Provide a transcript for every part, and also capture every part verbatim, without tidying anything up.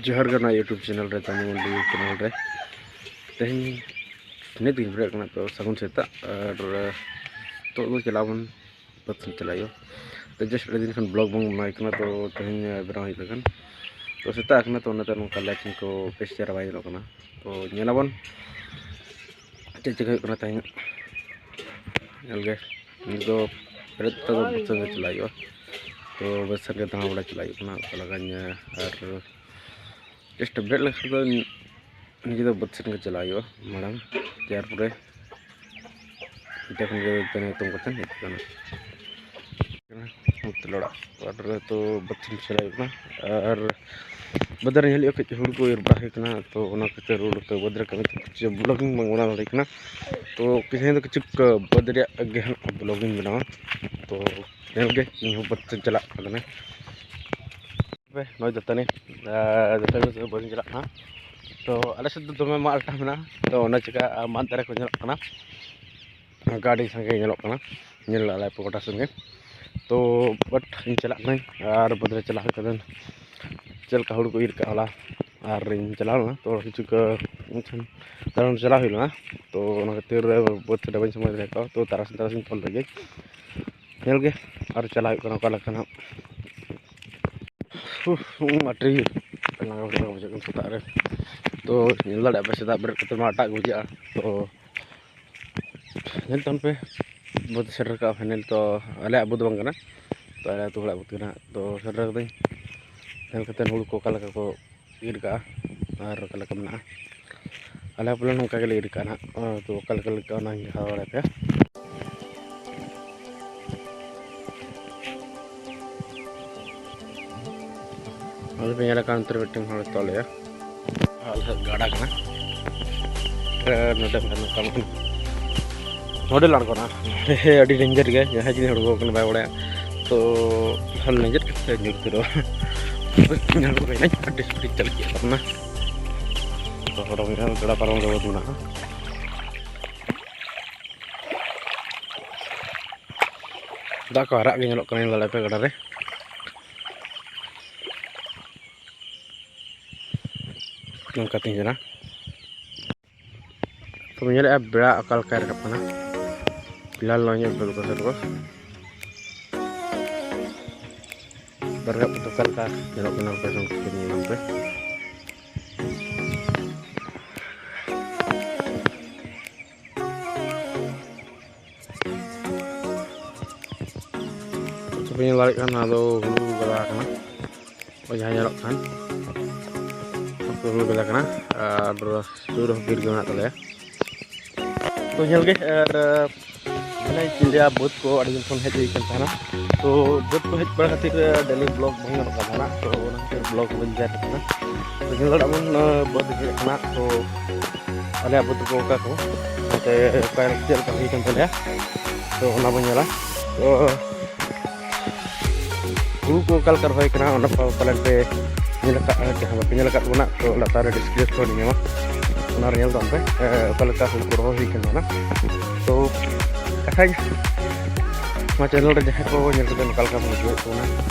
ᱡᱚᱦᱟᱨ ᱜᱮ ᱱᱚᱣᱟ YouTube channel ᱨᱮ, ᱛᱟᱹᱱᱤ ᱢᱟᱱᱰᱤ channel ᱨᱮ᱾ ᱛᱮᱦᱮᱧ ᱱᱤᱛ ᱜᱤᱧ ᱵᱮᱨᱮᱫ ᱠᱟᱱᱟ, ᱛᱚ ᱥᱟᱹᱜᱩᱱ ᱥᱮᱛᱟᱜ᱾ ᱟᱨ ᱱᱤᱛᱚᱜ ᱫᱚ ᱪᱟᱞᱟᱣ ᱵᱚᱱ ᱵᱟᱹᱫᱽ ᱥᱮᱱ ᱪᱟᱞᱟᱜ ᱦᱩᱭᱩᱜᱼᱟ᱾ ᱛᱚ just ᱟᱹᱰᱤ ᱫᱤᱱ ᱠᱷᱚᱱ vlog ᱵᱟᱝ ᱵᱮᱱᱟᱣ ᱦᱩᱭ ᱠᱟᱱᱟ, ᱛᱚ ᱛᱮᱦᱮᱧ ᱵᱮᱱᱟᱣ ᱦᱩᱭᱩᱜ ᱞᱟᱹᱜᱤᱫ᱾ ᱛᱚ ᱥᱮᱛᱟᱜ ᱠᱟᱱᱟ, ᱛᱚ ᱚᱱᱟᱛᱮ ᱱᱚᱝᱠᱟ lighting ᱠᱚ ᱵᱮᱥ ᱪᱮᱦᱨᱟ ᱵᱟᱭ ᱧᱮᱞᱚᱜ ᱠᱟᱱᱟ᱾ ᱛᱚ ᱧᱮᱞᱟᱵᱚᱱ ᱪᱮᱫ ᱪᱤᱠᱟᱹ ᱦᱩᱭᱩᱜ ᱠᱟᱱᱟ ᱛᱮᱦᱮᱧ᱾ ᱧᱮᱞ ᱜᱮ, ᱱᱤᱛ ᱫᱚ ᱵᱮᱨᱮᱫ ᱠᱟᱛᱮ ᱫᱚ ᱵᱟᱹᱫᱽ ᱥᱮᱱ ᱜᱮ ᱪᱟᱞᱟᱜ ᱦᱩᱭᱩᱜᱼᱟ᱾ ᱛᱚ ᱵᱟᱹᱫᱽ ᱥᱮᱱ ᱜᱮ ᱫᱟᱬᱟ ᱵᱟᱲᱟ ᱪᱟᱞᱟᱜ ᱦᱩᱭᱩᱜ ᱠᱟᱱᱟ, ᱚᱠᱟ ᱞᱮᱠᱟᱧ, ᱟᱨ just ᱵᱮᱨᱮᱫ ᱞᱮᱠᱷᱟᱱ ᱫᱚ ᱱᱤᱡᱮ ᱫᱚ ᱵᱟᱹᱫᱽ ᱥᱮᱱ ᱜᱮ ᱪᱟᱞᱟᱜ ᱦᱩᱭᱩᱜᱼᱟ ᱢᱟᱲᱟᱝ, ᱛᱟᱨᱯᱚᱨᱮ ᱚᱱᱛᱮ ᱠᱷᱚᱱ ᱜᱮ ᱫᱟᱹᱛᱟᱹᱱᱤ ᱦᱩᱛᱩᱢ ᱠᱟᱛᱮ ᱦᱮᱡ ᱠᱟᱱᱟ᱾ ᱦᱳᱴᱮᱞ ᱚᱲᱟᱜ ᱟᱨ ᱛᱚ ᱵᱟᱹᱫᱽ ᱥᱮᱱ ᱪᱟᱞᱟᱜ ᱦᱩᱭᱩᱜ ᱠᱟᱱᱟ᱾ ᱟᱨ ᱵᱟᱹᱫᱽ ᱨᱮ ᱧᱮᱞ ᱦᱩᱭᱩᱜᱼᱟ, ᱠᱟᱹᱡ ᱦᱩᱲᱩ ᱠᱚ ᱤᱨ ᱵᱟᱲᱟ ᱦᱩᱭ ᱠᱟᱱᱟ, ᱛᱚ ᱚᱱᱟ ᱠᱷᱟᱹᱛᱤᱨ ᱦᱩᱲᱩ ᱠᱚ ᱵᱟᱹᱫᱽ ᱨᱮ ᱠᱟᱹᱢᱤ ᱠᱷᱟᱹᱛᱤᱨ vlogging ᱵᱟᱝ ᱵᱮᱱᱟᱣ ᱫᱟᱲᱮ ᱠᱟᱱᱟ᱾ ᱛᱚ ᱛᱮᱦᱮᱧ ᱫᱚ ᱠᱤᱪᱷᱩ ᱵᱟᱹᱫᱽ ᱨᱮᱭᱟᱜ ᱜᱮ ᱦᱟᱸᱜ vlogging ᱵᱮᱱᱟᱣᱟ᱾ ᱛᱚ ᱧᱮᱞ ᱜᱮ, ᱤᱧ ᱦᱚᱸ ᱵᱟᱹᱫᱽ ᱥᱮᱱ ᱪᱟᱞᱟᱜ ᱠᱟᱱᱟ᱾ ᱱᱚᱜᱼᱚᱭ ᱫᱟᱹᱛᱟᱹᱱᱤ, ᱟᱨ ᱫᱟᱹᱛᱟᱹᱱᱤ ᱠᱟᱛᱮ ᱵᱟᱹᱫᱽ ᱤᱧ ᱪᱟᱞᱟᱜ ᱠᱟᱱᱟ᱾ ᱛᱚ ᱟᱞᱮ ᱥᱮᱫ ᱫᱚ ᱫᱚᱢᱮ ᱢᱟᱫ ᱟᱞᱴᱟ ᱢᱮᱱᱟᱜᱼᱟ, ᱛᱚ ᱚᱱᱟ ᱪᱤᱠᱟ ᱢᱟᱫ ᱫᱟᱨᱮ ᱠᱚ ᱧᱮᱞᱚᱜ ᱠᱟᱱᱟ, ᱟᱹᱰᱤ ᱥᱟᱸᱜᱮ ᱧᱮᱞᱚᱜ ᱠᱟᱱᱟ, ᱧᱮᱞ ᱞᱟᱜᱼᱟ ᱞᱮ ᱜᱚᱴᱟ ᱥᱮᱱ ᱜᱮ᱾ ᱛᱚ but ᱤᱧ ᱪᱟᱞᱟᱜ ᱠᱟᱹᱱᱟᱹᱧ, ᱟᱨ ᱵᱟᱹᱫᱽ ᱨᱮ ᱪᱟᱞᱟᱣ ᱠᱟᱛᱮ ᱪᱮᱫ ᱞᱮᱠᱟ ᱦᱩᱲᱩ ᱠᱚ ᱤᱨ ᱠᱟᱜᱼᱟ ᱦᱚᱞᱟ, ᱟᱨ ᱤᱧ ᱪᱟᱞᱟᱣ ᱞᱮᱱᱟ, ᱛᱚ ᱠᱤᱪᱷᱩ ᱠᱚ ᱫᱟᱬᱟᱱ ᱪᱟᱞᱟᱣ ᱦᱩᱭ ᱞᱮᱱᱟ᱾ ᱛᱚ ᱚᱱᱟ ᱠᱷᱟᱹᱛᱤᱨ ᱵᱟᱹᱫᱽ ᱥᱮᱫ ᱵᱟᱹᱧ ᱥᱚᱢᱚᱭ ᱫᱟᱲᱮ ᱠᱟᱣᱟ᱾ ᱛᱚ ᱛᱟᱨᱟᱥᱤᱧ ᱛᱟᱨᱟᱥᱤᱧ ᱯᱷᱳᱱ ᱞᱮᱫ ᱜᱮ, ᱧᱮᱞ ᱜᱮ ᱟᱨ ᱪᱟᱞᱟᱣ ᱦᱩᱭᱩᱜ ᱠᱟᱱᱟ ᱚᱠᱟ ᱞᱮᱠᱟ ᱱᱟᱜ᱾ ᱩᱦ, ᱩᱢ ᱟᱹᱰᱤ ᱞᱟᱸᱜᱟ ᱵᱩᱡᱷᱟᱹᱜ ᱠᱟᱱᱟ ᱥᱮᱛᱟᱜ ᱨᱮ᱾ ᱛᱚ ᱧᱮᱞ ᱫᱟᱲᱮᱭᱟᱜ ᱯᱮ, ᱥᱮᱛᱟᱜ ᱵᱮᱨᱮᱫ ᱠᱟᱛᱮ ᱢᱟ ᱮᱴᱟᱜ ᱜᱮ ᱵᱩᱡᱷᱟᱹᱜᱼᱟ᱾ ᱛᱚ ᱧᱮᱞ ᱛᱟᱵᱚᱱ ᱯᱮ, ᱵᱟᱹᱫᱽ ᱥᱮᱴᱮᱨ ᱠᱟᱜᱼᱟ ᱯᱷᱟᱭᱱᱮᱞ᱾ ᱛᱚ ᱟᱞᱮᱭᱟᱜ ᱵᱟᱹᱫᱽ ᱫᱚ ᱵᱟᱝ ᱠᱟᱱᱟ, ᱛᱚ ᱟᱞᱮ ᱟᱹᱛᱩ ᱦᱚᱲᱟᱜ ᱵᱟᱹᱫᱽ ᱠᱟᱱᱟ᱾ ᱛᱚ ᱥᱮᱴᱮᱨ ᱠᱟᱹᱫᱟᱹᱧ, ᱧᱮᱞ ᱠᱟᱛᱮ ᱦᱩᱲᱩ ᱠᱚ ᱚᱠᱟ ᱞᱮᱠᱟ ᱠᱚ ᱤᱨ ᱠᱟᱜᱼᱟ ᱟᱨ ᱚᱠᱟ ᱞᱮᱠᱟ ᱢᱮᱱᱟᱜᱼᱟ᱾ ᱟᱞᱮ ᱦᱚᱸ ᱯᱟᱞᱮ ᱱᱚᱝᱠᱟ ᱜᱮᱞᱮ ᱤᱨ ᱠᱟᱜᱼᱟ ᱱᱟᱦᱟᱜ᱾ ᱛᱚ ᱚᱠᱟ ᱞᱮᱠᱟ ᱞᱮᱠᱟ ᱚᱱᱟᱧ ᱫᱮᱠᱷᱟᱣ ᱵᱟᱲᱟᱭ ᱯᱮᱭᱟ᱾ ᱱᱚᱰᱮ ᱯᱮ ᱧᱮᱞ ᱠᱟᱱ ᱩᱛᱟᱹᱨ ᱢᱤᱫᱴᱮᱱ ᱦᱚᱲ ᱛᱚᱞᱮᱭᱟ᱾ ᱟᱞᱮ ᱥᱮᱫ ᱜᱟᱰᱟ ᱠᱟᱱᱟ᱾ ᱟᱨ ᱱᱚᱰᱮ ᱢᱮᱱᱟᱜ ᱱᱚᱝᱠᱟ ᱢᱤᱫᱴᱮᱱ, ᱱᱚᱰᱮ ᱞᱮ ᱟᱬᱜᱚᱱᱟ᱾ ᱱᱚᱰᱮ ᱟᱹᱰᱤ danger ᱜᱮᱭᱟ, ᱡᱟᱦᱟᱸᱭ ᱡᱩᱫᱤ ᱟᱬᱜᱚ ᱠᱟᱱᱟ ᱵᱟᱭ ᱵᱟᱲᱟᱭᱟ, ᱛᱚ ᱞᱮᱸᱡᱮᱫ ᱠᱟᱛᱮ ᱧᱩᱨ ᱩᱛᱟᱹᱨᱚᱜᱼᱟ᱾ ᱧᱮᱞ ᱠᱚ ᱦᱩᱭᱱᱟ, ᱟᱹᱰᱤ speed ᱪᱟᱞᱟᱜ ᱠᱟᱱᱟ᱾ ᱛᱚ ᱦᱚᱲ ᱢᱮᱱᱟᱜᱼᱟ, ᱜᱟᱰᱟ ᱯᱟᱨᱚᱢ ᱨᱮ ᱵᱟᱹᱫᱽ ᱢᱮᱱᱟᱜᱼᱟ᱾ ᱫᱟᱜ ᱠᱚ ᱟᱨᱟᱜ ᱜᱮ ᱧᱮᱞᱚᱜ ᱠᱟᱱᱟ, ᱧᱮᱞ ᱫᱟᱲᱮᱭᱟᱜ ᱯᱮ ᱜᱟᱰᱟ ᱨᱮ᱾ ᱱᱚᱝᱠᱟ ᱛᱤᱧ ᱠᱟᱱᱟ᱾ ᱛᱚᱵᱮ ᱧᱮᱞᱮᱫᱼᱟ ᱵᱮᱲᱟ ᱚᱠᱟ ᱞᱮᱠᱟᱭ ᱨᱟᱠᱟᱵ ᱠᱟᱱᱟ᱾ ᱯᱷᱤᱞᱦᱟᱞ ᱱᱚᱜᱼᱚᱭ ᱧᱮᱞ ᱯᱮ ᱞᱩᱠᱟ ᱥᱮ ᱞᱩᱠᱟ᱾ ᱵᱟᱨ ᱨᱟᱠᱟᱵ ᱠᱟᱛᱮ ᱚᱠᱟ ᱞᱮᱠᱟ ᱧᱮᱞᱚᱜ ᱠᱟᱱᱟ ᱚᱱᱠᱟ ᱥᱚᱝ ᱧᱮᱞ ᱯᱮ᱾ ᱛᱚᱵᱮ ᱧᱮᱞ ᱫᱟᱲᱮᱭᱟᱜ ᱠᱟᱱᱟ ᱱᱚᱣᱟ ᱫᱚ ᱦᱩᱲᱩ ᱜᱟᱫᱟ ᱠᱟᱱᱟ᱾ ᱳᱭ ᱡᱟᱦᱟᱸ ᱧᱮᱞᱚᱜ ᱠᱟᱱ ᱦᱩᱲᱩ ᱜᱟᱫᱟ ᱠᱟᱱᱟ᱾ ᱟᱨ ᱥᱩᱨ ᱨᱮᱦᱚᱸ ᱵᱤᱨ ᱜᱮ ᱢᱮᱱᱟᱜ ᱛᱟᱞᱮᱭᱟ᱾ ᱛᱚ ᱧᱮᱞ ᱜᱮ ᱟᱨ ᱢᱟᱱᱮ ᱪᱮᱫ ᱤᱧ ᱞᱟᱹᱭᱟ, ᱵᱟᱹᱫᱽ ᱠᱚ ᱟᱹᱰᱤ ᱫᱤᱱ ᱠᱷᱚᱱ ᱦᱮᱡ ᱦᱩᱭ ᱠᱟᱱ ᱛᱟᱦᱮᱱᱟ᱾ ᱛᱚ ᱵᱟᱹᱫᱽ ᱠᱚ ᱦᱮᱡ ᱵᱟᱲᱟ ᱠᱷᱟᱹᱛᱤᱨ daily vlog ᱵᱟᱝ ᱜᱟᱱᱚᱜ ᱠᱟᱱ ᱛᱟᱦᱮᱱᱟ᱾ ᱛᱚ ᱚᱱᱟ ᱠᱷᱟᱹᱛᱤᱨ vlog ᱵᱟᱹᱧ ᱛᱮᱭᱟᱨ ᱠᱟᱱᱟ᱾ ᱛᱚ ᱧᱮᱞ ᱫᱟᱲᱮᱭᱟᱜ ᱵᱚᱱ ᱵᱟᱹᱫᱽ ᱦᱮᱡ ᱠᱟᱱᱟ᱾ ᱛᱚ ᱟᱞᱮᱭᱟᱜ ᱵᱟᱹᱫᱽ ᱠᱚ ᱚᱠᱟ ᱠᱚ ᱱᱚᱛᱮ ᱚᱠᱟ ᱪᱮᱫ ᱞᱮᱠᱟ ᱦᱩᱭ ᱠᱟᱱ ᱛᱟᱞᱮᱭᱟ, ᱛᱚ ᱚᱱᱟ ᱵᱚᱱ ᱧᱮᱞᱟ᱾ ᱛᱚ ᱦᱩᱲᱩ ᱠᱚ ᱚᱠᱟ ᱞᱮᱠᱟ ᱨᱚᱦᱚᱭ ᱠᱟᱱᱟ ᱚᱱᱟ ᱠᱚ ᱯᱟᱞᱮᱱ ᱯᱮ ᱧᱮᱞ ᱟᱠᱟᱫᱼᱟ᱾ ᱡᱟᱦᱟᱸ ᱵᱟᱯᱮ ᱧᱮᱞ ᱟᱠᱟᱫ ᱵᱚᱱᱟ ᱛᱚ ᱞᱟᱛᱟᱨ ᱨᱮ description ᱨᱮᱧ ᱮᱢᱟ, ᱚᱱᱟ ᱨᱮ ᱧᱮᱞ ᱛᱟᱵᱚᱱ ᱯᱮ ᱚᱠᱟ ᱞᱮᱠᱟ ᱦᱩᱲᱩ ᱠᱚ ᱨᱚᱦᱚᱭ ᱦᱩᱭ ᱠᱟᱱ ᱛᱟᱵᱚᱱᱟ᱾ ᱛᱚ ᱠᱟᱛᱷᱟᱧ ᱱᱚᱣᱟ channel ᱨᱮ ᱡᱟᱦᱟᱸᱭ ᱠᱚ ᱧᱮᱞ ᱠᱟᱛᱮ ᱚᱠᱟ ᱞᱮᱠᱟ ᱵᱚᱱ ᱵᱩᱡᱷᱟᱹᱣᱮᱫ ᱛᱟᱵᱚᱱᱟ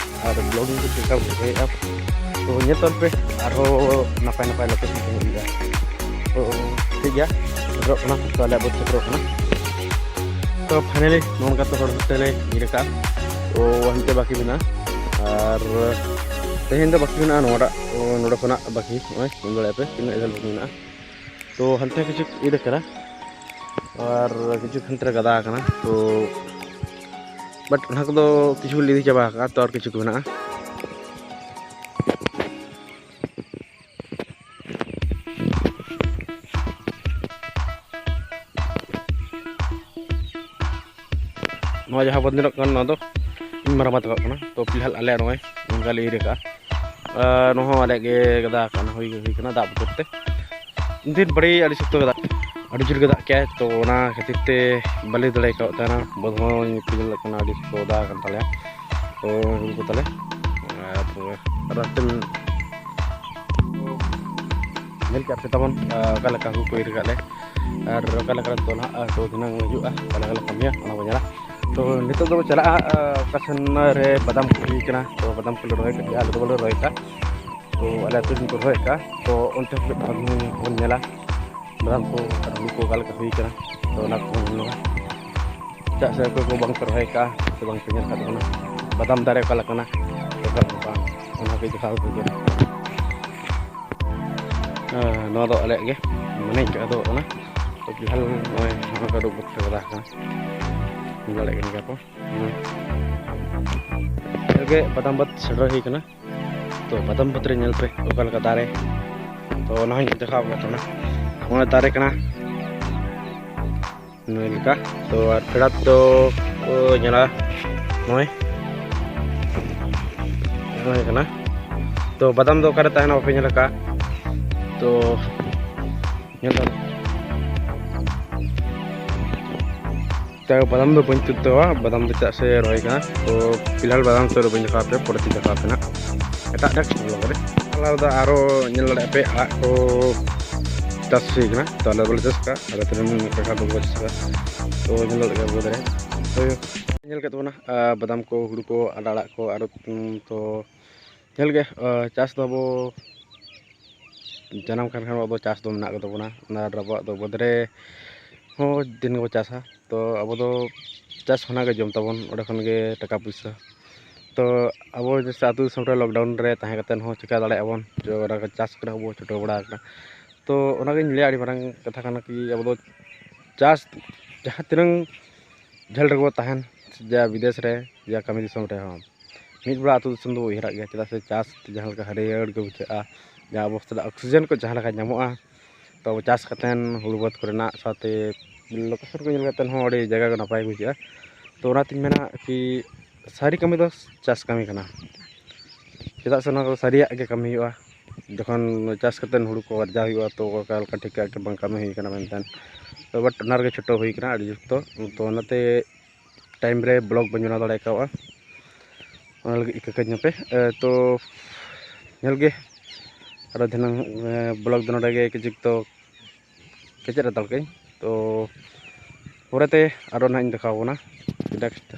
ᱟᱨ vlogging ᱠᱚ ᱪᱮᱫ ᱞᱮᱠᱟ ᱵᱩᱡᱷᱟᱹᱣᱮᱫᱼᱟ, ᱛᱚ ᱧᱮᱞ ᱛᱟᱵᱚᱱ ᱯᱮ ᱟᱨᱦᱚᱸ ᱱᱟᱯᱟᱭ ᱱᱟᱯᱟᱭ location ᱠᱚ ᱦᱩᱭᱩᱜᱼᱟ᱾ ᱛᱚ ᱴᱷᱤᱠ ᱜᱮᱭᱟ, ᱥᱮᱴᱮᱨᱚᱜ ᱠᱟᱱᱟ, ᱛᱚ ᱟᱞᱮᱭᱟᱜ ᱵᱟᱹᱫᱽ ᱥᱮᱴᱮᱨᱚᱜ ᱠᱟᱱᱟ᱾ ᱛᱚ finally ᱱᱚᱜᱼᱚ ᱱᱚᱝᱠᱟ ᱛᱮ ᱦᱚᱲ ᱦᱚᱸ ᱛᱮᱞᱮ ᱧᱤᱨ ᱟᱠᱟᱫᱼᱟ᱾ ᱛᱚ ᱦᱟᱱᱛᱮ ᱵᱟᱹᱠᱤ ᱢᱮᱱᱟᱜᱼᱟ, ᱟᱨ ᱛᱮᱦᱮᱧ ᱫᱚ ᱵᱟᱹᱠᱤ ᱢᱮᱱᱟᱜᱼᱟ ᱱᱚᱣᱟᱴᱟᱜ, ᱱᱚᱰᱮ ᱠᱷᱚᱱᱟᱜ ᱵᱟᱹᱠᱤ ᱱᱚᱜᱼᱚᱭ ᱧᱮᱞ ᱫᱟᱲᱮᱭᱟᱜ ᱯᱮ ᱛᱤᱱᱟᱹᱜ ᱡᱷᱟᱹᱞ ᱵᱟᱹᱠᱤ ᱢᱮᱱᱟᱜᱼᱟ᱾ ᱛᱚ ᱦᱟᱱᱛᱮ ᱠᱤᱪᱷᱩ ᱤᱫ ᱟᱠᱟᱱᱟ ᱟᱨ ᱠᱤᱪᱷᱩ ᱦᱟᱱᱛᱮ ᱨᱮ ᱜᱟᱫᱟ ᱟᱠᱟᱱᱟ᱾ ᱛᱚ but ᱚᱱᱟ ᱠᱚᱫᱚ ᱠᱤᱪᱷᱩ ᱞᱮ ᱤᱫᱤ ᱪᱟᱵᱟ ᱟᱠᱟᱫᱼᱟ, ᱛᱚ ᱟᱨ ᱠᱤᱪᱷᱩ ᱠᱚ ᱢᱮᱱᱟᱜᱼᱟ᱾ ᱱᱚᱣᱟ ᱡᱟᱦᱟᱸ ᱵᱚᱱ ᱧᱮᱞᱚᱜ ᱠᱟᱱᱟ, ᱱᱚᱣᱟ ᱫᱚ ᱤᱧ ᱢᱟᱨᱟᱝᱵᱟ ᱛᱟᱠᱚᱣᱟᱜ ᱠᱟᱱᱟ᱾ ᱛᱚ ᱯᱷᱤᱞᱦᱟᱞ ᱟᱞᱮᱭᱟᱜ ᱱᱚᱜᱼᱚᱭ ᱱᱚᱝᱠᱟ ᱞᱮ ᱤᱨ ᱟᱠᱟᱜᱼᱟ᱾ ᱟᱨ ᱱᱚᱣᱟ ᱦᱚᱸ ᱟᱞᱮᱭᱟᱜ ᱜᱮ ᱜᱟᱫᱟ ᱟᱠᱟᱱᱟ, ᱦᱩᱭ, ᱦᱩᱭ ᱠᱟᱱᱟ ᱫᱟᱜ ᱵᱚᱛᱚᱨ ᱛᱮ᱾ ᱫᱤᱱ ᱵᱟᱹᱲᱤ ᱟᱹᱰᱤ ᱥᱚᱠᱛᱚ ᱜᱮ ᱫᱟᱜ, ᱟᱹᱰᱤ ᱡᱳᱨ ᱜᱮ ᱫᱟᱜ ᱠᱮᱜᱼᱟᱭ᱾ ᱛᱚ ᱚᱱᱟ ᱠᱷᱟᱹᱛᱤᱨ ᱛᱮ ᱵᱟᱞᱮ ᱫᱟᱲᱮ ᱠᱟᱣᱫ ᱛᱟᱦᱮᱱᱟ᱾ ᱵᱟᱹᱫᱽ ᱦᱚᱸ ᱧᱮᱞᱚᱜ ᱠᱟᱱᱟ ᱟᱹᱰᱤ ᱥᱚᱠᱛᱚ ᱚᱫᱟ ᱟᱠᱟᱱ ᱛᱟᱞᱮᱭᱟ᱾ ᱛᱚ ᱦᱩᱲᱩ ᱠᱚ ᱛᱟᱞᱮ ᱟᱨ ᱨᱟᱥᱛᱟ ᱧᱮᱞ ᱠᱮᱜᱼᱟ ᱯᱮ ᱛᱟᱵᱚᱱ, ᱟᱨ ᱚᱠᱟ ᱞᱮᱠᱟ ᱦᱩᱲᱩ ᱠᱚ ᱤᱨ ᱠᱟᱜ ᱞᱮ ᱟᱨ ᱚᱠᱟ ᱞᱮᱠᱟ ᱛᱚ ᱱᱟᱦᱟᱜ ᱛᱚ ᱫᱷᱤᱱᱟᱹᱝ ᱦᱤᱡᱩᱜᱼᱟ, ᱚᱠᱟ ᱞᱮᱠᱟ ᱞᱮ ᱠᱟᱹᱢᱤᱭᱟ ᱚᱱᱟ ᱵᱚᱱ ᱧᱮᱞᱟ᱾ ᱛᱚ ᱱᱤᱛᱚᱜ ᱫᱚ ᱪᱟᱞᱟᱜᱼᱟ, ᱟᱨ ᱚᱠᱟ ᱥᱮᱱ ᱨᱮ ᱵᱟᱫᱟᱢ ᱠᱚ ᱦᱩᱭ ᱠᱟᱱᱟ, ᱛᱚ ᱵᱟᱫᱟᱢ ᱠᱚᱞᱮ ᱨᱚᱦᱚᱭ ᱠᱟᱜ ᱜᱮᱭᱟ, ᱟᱞᱮ ᱫᱚ ᱵᱟᱞᱮ ᱨᱚᱦᱚᱭ ᱠᱟᱜᱼᱟ᱾ ᱛᱚ ᱟᱞᱮ ᱟᱹᱛᱩ ᱨᱮᱱ ᱠᱚ ᱨᱚᱦᱚᱭ ᱠᱟᱜᱼᱟ, ᱛᱚ ᱚᱱᱛᱮ ᱦᱚᱸ ᱠᱟᱹᱡ ᱵᱟᱫᱟᱢ ᱵᱚᱱ ᱧᱮᱞᱟ, ᱵᱟᱫᱟᱢ ᱠᱚ ᱟᱨ ᱦᱩᱲᱩ ᱠᱚ ᱚᱠᱟ ᱞᱮᱠᱟ ᱦᱩᱭ ᱠᱟᱱᱟ, ᱛᱚ ᱚᱱᱟ ᱠᱚᱵᱚᱱ ᱧᱮᱞᱟ᱾ ᱪᱮᱫᱟᱜ ᱥᱮ ᱚᱠᱚᱭ ᱠᱚ ᱵᱟᱝ ᱯᱮ ᱨᱚᱦᱚᱭ ᱠᱟᱜᱼᱟ ᱥᱮ ᱵᱟᱝ ᱯᱮ ᱧᱮᱞ ᱠᱟᱜ ᱛᱟᱵᱚᱱᱟ, ᱵᱟᱫᱟᱢ ᱫᱟᱨᱮ ᱚᱠᱟ ᱞᱮᱠᱟᱱᱟ, ᱚᱠᱟ ᱞᱮᱠᱟ ᱵᱟᱝ, ᱚᱱᱟ ᱠᱚ ᱫᱮᱠᱷᱟᱣ ᱟᱯᱮ ᱜᱮ᱾ ᱦᱮᱸ, ᱱᱚᱣᱟ ᱫᱚ ᱟᱞᱮᱭᱟᱜ ᱜᱮ, ᱢᱟᱱᱮ ᱤᱱᱠᱟ ᱫᱚ ᱠᱟᱱᱟ, ᱛᱚ ᱯᱷᱤᱞᱦᱟᱞ ᱱᱚᱜᱼᱚᱭ ᱱᱚᱣᱟ ᱠᱚ ᱩᱰᱩᱠ ᱜᱚᱫ ᱠᱟᱫᱟ ᱠᱟᱱᱟ, ᱧᱮᱞ ᱫᱟᱲᱮᱭᱟᱜ ᱠᱟᱱ ᱜᱮᱭᱟ ᱯᱮ᱾ ᱦᱮᱸ᱾ ᱱᱤᱭᱟᱹ ᱜᱮ ᱵᱟᱫᱟᱢ ᱵᱟᱹᱫᱽ ᱥᱮᱴᱮᱨ ᱦᱩᱭ ᱠᱟᱱᱟ᱾ ᱛᱚ ᱵᱟᱫᱟᱢ ᱵᱟᱹᱫᱽ ᱨᱮ ᱧᱮᱞ ᱯᱮ ᱚᱠᱟ ᱞᱮᱠᱟ ᱫᱟᱨᱮ᱾ ᱛᱚ ᱚᱱᱟ ᱦᱚᱸᱧ ᱫᱮᱠᱷᱟᱣ ᱟᱯᱮ ᱠᱟᱱᱟ᱾ ᱱᱚᱜᱼᱚᱭ ᱫᱟᱨᱮ ᱠᱟᱱᱟ ᱱᱩᱭ ᱞᱮᱠᱟ᱾ ᱛᱚ ᱟᱨ ᱯᱷᱮᱰᱟᱛ ᱫᱚ ᱠᱚ ᱧᱮᱞᱟ ᱱᱚᱜᱼᱚᱭ, ᱱᱚᱜᱼᱚᱭ ᱠᱟᱱᱟ᱾ ᱛᱚ ᱵᱟᱫᱟᱢ ᱫᱚ ᱚᱠᱟᱨᱮ ᱛᱟᱦᱮᱱᱟ ᱵᱟᱯᱮ ᱧᱮᱞ ᱟᱠᱟᱫ? ᱛᱚ ᱧᱮᱞ ᱫᱟᱲᱮ ᱛᱚ ᱵᱟᱫᱟᱢ ᱫᱚ ᱵᱟᱹᱧ ᱛᱩᱫ ᱛᱟᱠᱚᱣᱟ, ᱵᱟᱫᱟᱢ ᱫᱚ ᱪᱮᱫᱟᱜ ᱥᱮ ᱨᱚᱦᱚᱭ ᱠᱟᱱᱟ᱾ ᱛᱚ ᱯᱷᱤᱞᱦᱟᱞ ᱵᱟᱫᱟᱢ ᱛᱩᱫ ᱫᱚ ᱵᱟᱹᱧ ᱫᱮᱠᱷᱟᱣ ᱟᱯᱮᱭᱟ, ᱯᱚᱨᱮᱛᱮᱧ ᱫᱮᱠᱷᱟᱣ ᱟᱯᱮ ᱱᱟᱜ ᱮᱴᱟᱜ ᱮᱴᱟᱜ vlog ᱨᱮ᱾ ᱟᱞᱮ ᱫᱚ ᱟᱨᱚ ᱧᱮᱞ ᱫᱟᱲᱮᱭᱟᱜ ᱯᱮ ᱟᱲᱟᱜ ᱠᱚ ᱪᱟᱥ ᱦᱩᱭ ᱠᱟᱱᱟ, ᱛᱚ ᱟᱞᱮ ᱫᱚᱞᱮ ᱪᱟᱥ ᱠᱟᱜᱼᱟ, ᱟᱞᱮ ᱟᱹᱛᱩ ᱨᱮᱱ ᱠᱟᱠᱟ ᱠᱚᱠᱚ ᱪᱟᱥ ᱠᱟᱜᱼᱟ᱾ ᱛᱚ ᱧᱮᱞ ᱫᱟᱲᱮᱭᱟᱜ ᱠᱟᱱᱟ ᱵᱟᱹᱫᱽ ᱨᱮ, ᱛᱚ ᱧᱮᱞ ᱠᱮᱫ ᱛᱟᱵᱚᱱᱟ, ᱟᱨ ᱵᱟᱫᱟᱢ ᱠᱚ, ᱦᱩᱲᱩ ᱠᱚ, ᱟᱨ ᱟᱲᱟᱜ ᱠᱚ, ᱟᱨ ᱩᱸ, ᱛᱚ ᱧᱮᱞ ᱜᱮ, ᱟᱨ ᱪᱟᱥ ᱫᱚ ᱟᱵᱚ ᱡᱟᱱᱟᱢ ᱠᱟᱱ ᱠᱷᱟᱱ ᱟᱵᱚ ᱪᱟᱥ ᱫᱚ ᱢᱮᱱᱟᱜ ᱜᱮ ᱛᱟᱵᱚᱱᱟ, ᱟᱨ ᱟᱵᱚᱣᱟᱜ ᱫᱚ ᱵᱟᱹᱫᱽ ᱨᱮ ᱦᱚᱸ ᱫᱤᱱ ᱜᱮᱵᱚ ᱪᱟᱥᱟ᱾ ᱛᱚ ᱟᱵᱚ ᱫᱚ ᱪᱟᱥ ᱠᱷᱚᱱᱟᱜ ᱜᱮ ᱡᱚᱢ ᱛᱟᱵᱚᱱ, ᱚᱸᱰᱮ ᱠᱷᱚᱱ ᱜᱮ ᱴᱟᱠᱟ ᱯᱩᱭᱥᱟᱹ᱾ ᱛᱚ ᱟᱵᱚ ᱡᱮᱭᱥᱮ ᱟᱹᱛᱩ ᱫᱤᱥᱚᱢ ᱨᱮ lockdown ᱨᱮ ᱛᱟᱦᱮᱸ ᱠᱟᱛᱮᱫ ᱦᱚᱸ ᱪᱤᱠᱟᱹ ᱫᱟᱲᱮᱭᱟᱜᱼᱟ ᱵᱚᱱ, ᱡᱮ ᱚᱱᱟ ᱠᱚ ᱪᱟᱥ ᱠᱚᱨᱮ ᱦᱚᱸᱵᱚ ᱪᱷᱩᱴᱟᱹᱣ ᱵᱟᱲᱟ ᱟᱠᱟᱱᱟ᱾ ᱛᱚ ᱚᱱᱟᱜᱤᱧ ᱞᱟᱹᱭᱟ, ᱟᱹᱰᱤ ᱢᱟᱨᱟᱝ ᱠᱟᱛᱷᱟ ᱠᱟᱱᱟ ᱠᱤ ᱟᱵᱚ ᱫᱚ ᱪᱟᱥ ᱡᱟᱦᱟᱸ ᱛᱤᱱᱟᱹᱝ ᱡᱷᱟᱹᱞ ᱨᱮᱵᱚ ᱛᱟᱦᱮᱱ, ᱡᱟ ᱵᱤᱫᱮᱥ ᱨᱮ, ᱡᱟ ᱠᱟᱹᱢᱤ ᱫᱤᱥᱚᱢ ᱨᱮᱦᱚᱸ, ᱢᱤᱫ ᱵᱮᱲᱟ ᱟᱹᱛᱩ ᱫᱤᱥᱚᱢ ᱫᱚᱵᱚ ᱩᱭᱦᱟᱹᱨᱟᱜ ᱜᱮᱭᱟ, ᱪᱮᱫᱟᱜ ᱥᱮ ᱪᱟᱥ ᱛᱮ ᱡᱟᱦᱟᱸ ᱞᱮᱠᱟ ᱦᱟᱹᱨᱭᱟᱹᱲ ᱜᱮ ᱵᱩᱡᱷᱟᱹᱜᱼᱟ, ᱡᱟᱦᱟᱸ ᱟᱵᱚ ᱥᱮᱫᱟᱜ oxygen ᱠᱚ ᱡᱟᱦᱟᱸ ᱞᱮᱠᱟ ᱧᱟᱢᱚᱜᱼᱟ, ᱛᱚ ᱟᱵᱚ ᱪᱟᱥ ᱠᱟᱛᱮᱱ ᱦᱩᱲᱩ ᱵᱟᱹᱫᱽ ᱠᱚᱨᱮᱱᱟᱜ ᱥᱟᱶᱛᱮ location ᱠᱚ ᱧᱮᱞ ᱠᱟᱛᱮᱱ ᱦᱚᱸ ᱟᱹᱰᱤ ᱡᱟᱭᱜᱟ ᱠᱚ ᱱᱟᱯᱟᱭ ᱜᱮ ᱵᱩᱡᱷᱟᱹᱜᱼᱟ᱾ ᱛᱚ ᱚᱱᱟᱛᱤᱧ ᱢᱮᱱᱟ ᱠᱤ ᱥᱟᱹᱨᱤ ᱠᱟᱹᱢᱤ ᱫᱚ ᱪᱟᱥ ᱠᱟᱹᱢᱤ ᱠᱟᱱᱟ, ᱪᱮᱫᱟᱜ ᱥᱮ ᱚᱱᱟ ᱫᱚ ᱥᱟᱹᱨᱤᱭᱟᱜ ᱜᱮ ᱠᱟᱹᱢᱤ ᱦᱩᱭᱩᱜᱼᱟ᱾ ᱡᱚᱠᱷᱚᱱ ᱪᱟᱥ ᱠᱟᱛᱮᱱ ᱦᱩᱲᱩ ᱠᱚ ᱟᱨᱡᱟᱣ ᱦᱩᱭᱩᱜᱼᱟ, ᱛᱚ ᱚᱠᱟ ᱞᱮᱠᱟ ᱴᱷᱤᱠ ᱴᱷᱟᱠ ᱵᱟᱝ ᱠᱟᱹᱢᱤ ᱦᱩᱭ ᱠᱟᱱᱟ ᱢᱮᱱᱛᱮ, ᱛᱚ but ᱚᱱᱟ ᱨᱮᱜᱮ ᱪᱷᱩᱴᱟᱹᱣ ᱦᱩᱭ ᱠᱟᱱᱟ ᱟᱹᱰᱤ ᱡᱚᱛᱚ᱾ ᱛᱚ ᱚᱱᱟᱛᱮ time ᱨᱮ vlog ᱵᱟᱹᱧ ᱵᱮᱱᱟᱣ ᱫᱟᱲᱮ ᱠᱟᱣᱟ, ᱚᱱᱟ ᱞᱟᱹᱜᱤᱫ ᱤᱠᱟᱹ ᱠᱟᱹᱧ ᱯᱮ᱾ ᱮ, ᱛᱚ ᱧᱮᱞ ᱜᱮ ᱟᱨᱚ ᱫᱷᱤᱱᱟᱹᱝ, ᱮ, vlog ᱫᱚ ᱱᱚᱰᱮ ᱜᱮ ᱠᱤᱪᱷᱩ ᱛᱚ ᱠᱮᱪᱮᱫ ᱦᱟᱛᱟᱲ ᱠᱟᱹᱧ᱾ ᱛᱚ ᱯᱚᱨᱮᱛᱮ ᱟᱨᱚ ᱱᱟᱦᱟᱜ ᱤᱧ ᱫᱮᱠᱷᱟᱣ ᱟᱵᱚᱱᱟ next